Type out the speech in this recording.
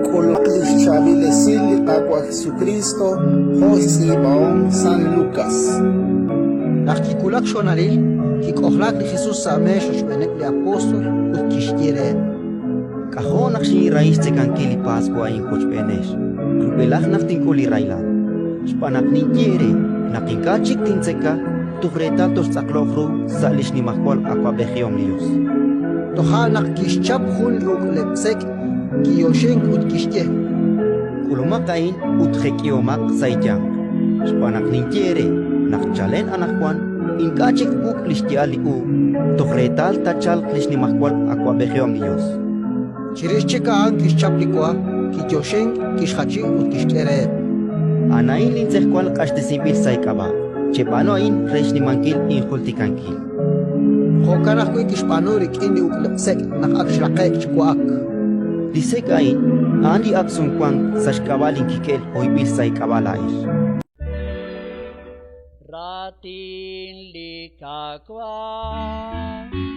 K'ulumaq li xchaab'il esil li Qaawa' Jesukriist jo' xtz'iib'ahom San Lukas. Naq kiwulak xhonalil, kik'ojlaak li Jesus sa' meex rochb'eeneb' li apóstol ut kixye reheb'. K'ajo' naq xinrahi xtzekankil li Paswa a'in wochb'eenex, rub'elaj naq tink'ul li rahilal. Xb'aan naq ninye eere naq ink'a' chik tintzeka toj reetal toxtz'aqloq ru sa' li xnimajwal awab'ejihom li Yos. Toja' naq kixchap jun li uk'leb' sek', kiyoxink ut kixye. K'ulumaq a'in ut jek'ihomaq sa' eeyanq, xb'aan naq ninye eere naq chalen anaqwan ink'a' chik twuk' li xya'al li uub' toj reetal taachalq li xnimajwal awab'ejihom li Yos. Chirix chik a'an kixchap li wa, kiyoxink, kixjachi ut kixk'e reheb'. A'an a'in lintz'ejwal q'axtesinb'il sa' eek'ab'a'. Cheb'aanu a'in re xnimankil injultikankil. Jo'kan ajwi' kixb'aanu rik'in li uk'leb' sek' naq ak xraqe'k chi wa'ak. Li sek' a'in, a'an li ak' sumwank sa' xk'ab'a' linkik'el hoyb'il sa' eek'ab'a' laa'ex. Raatin li Qaawa'.